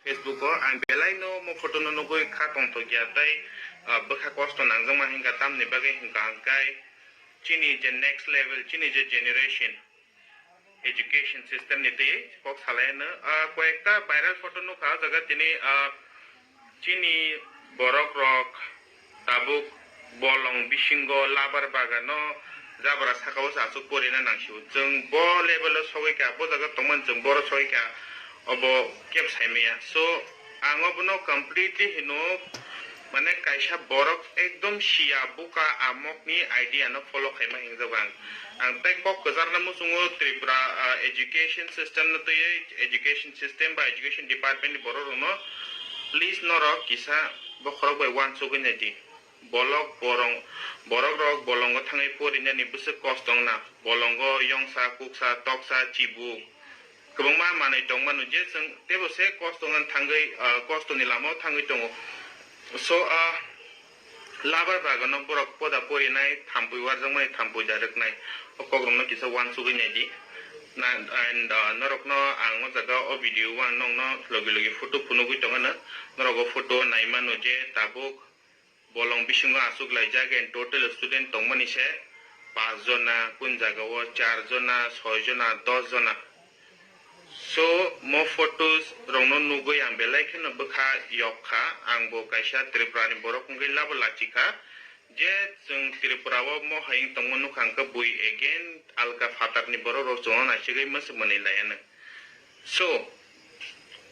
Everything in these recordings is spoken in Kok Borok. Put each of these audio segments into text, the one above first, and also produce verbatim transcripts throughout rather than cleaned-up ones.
Facebook o ang belai no mo photo no nugwi kha tongthok ya tei, ah, bwkha kosto nangjakma hinkha tamni bagwi hinkha ang kai chini je next level, chini je generation education system ni twi kok salai no, ah, koyekta viral photo nukha o jaga tini, ah, chini borok rok tabuk bolong bisingo labar bagano jabra sakao se aswk porina nangsio. Chwng bo level o sogwi kha, bo jaga tongmani chwng boro sogwi kha, obo kebo saimaya. So, ang obono completely hino, mane kaisa borok ekdom siya buka amokni idea no follow khaima hingjak ang. Ang tei kok kwcharna muchungo Tripura, ah, education system no twiwi, education system ba education department ni borok rokno please norok kisa bokhorok bai uansugwi naidi. Bolok borong, borok rok bolongo thangwi porinani bwswk kosto wngna. Bolongo yongsa, kuksa, toksa, chibu kwbangma manwi tongmano je chwng teibo se kosto wngna thangwi, ah, kostoni lamao thangwi tongo. So, ah, labar bagano borok poda porinai thampui uarjakmani thampui da rwknai. O kokrokno kisa uansugwi naidi. Na, and, ah, norokno ang o jaga o video o ang nokno logi logi photo phunugwi tongano. Norok o photo naimano je tabuk bolong bisingo aswk laijak, and total student tongmani se paanch jona, kun jaga o char jona, soi jona, dos jona. So, mo photos rokno nugwi ang belai kheno bwkha yok kha. Ang bo kaisa Tripura ni borok wngwi labo lachi kha. Je chwng Tripura o mo hai wng tongma nukha hwnkhe bui again alka phatar ni borok rok chwngno naisigwi mwswk manwi laiya nw. So,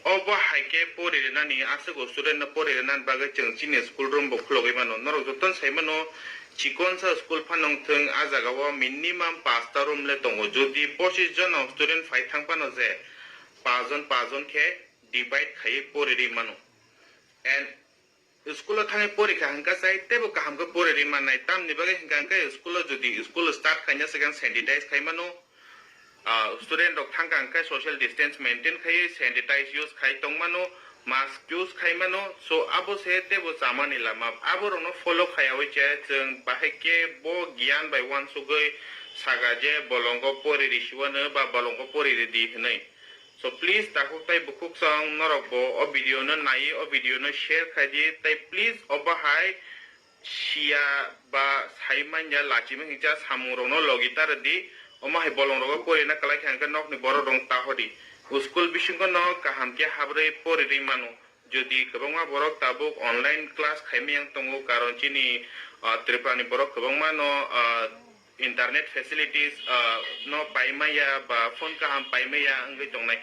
obo hai khe pori rwnani, aswk o student no pori rwnani bagwi chwng chini school room bo khulogwi mano. Norok jotono sai mano, chikonsa school phano wng thwng, a jaga o minimum pasta room le tongo. Jodi pochis jona student phai thang phano je, paanch jon, paanch jon khe divide khaiwi pori rwi mano. And school o thangwi porikha hwnkha sai teibo kaham khe pori rwi mannai. Tamni bagwi hwnkha hwnkhe school o jodi school start khaina swkang sanitize khai mano, ah, student rok thangkha hwnkhe social distance maintain khaiwi sanitize use khai tongmano, mask use khai mano. So abo se teibo chamani lama, aborokno follow khaiyawi je chwng bahai khe bo giyan bai uansugwi saga je bolongo pori risiwano ba bolongo pori ridi hwnwi. So please, takhuk tei bukhuk chwng norok bo o video no naiwi o video no share khai di, tei please obo hai siya ba sai manya lachima hingcha samung rok no logi ta rw di, omo hai bolong rogo porina kwlai kha hwnkhe nokni borok rok ta hodi. School bisingo no kaham khe habrwi pori rwi mano. Jodi kwbangma borok tabuk online class khaimaya wng tongo, karon chini, ah, Tripura ni borok kwbangma no, ah, internet facilities, ah, no paimaya ba phone kaham paimaya wngwi tongnai.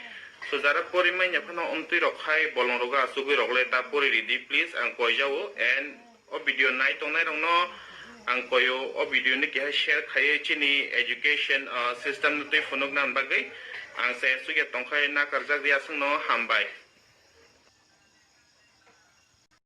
So jara porimanya phano omtwi rok khai bolong rogo asugwi rok le ta pori ridi please, ang koijao. And o video nai tongnai rokno ang koyo o video ni keha share khaiwi chini education, ah, system no twi phunukna bagwi ang se sugya tongkhai nakarjak ri aswkno hambai.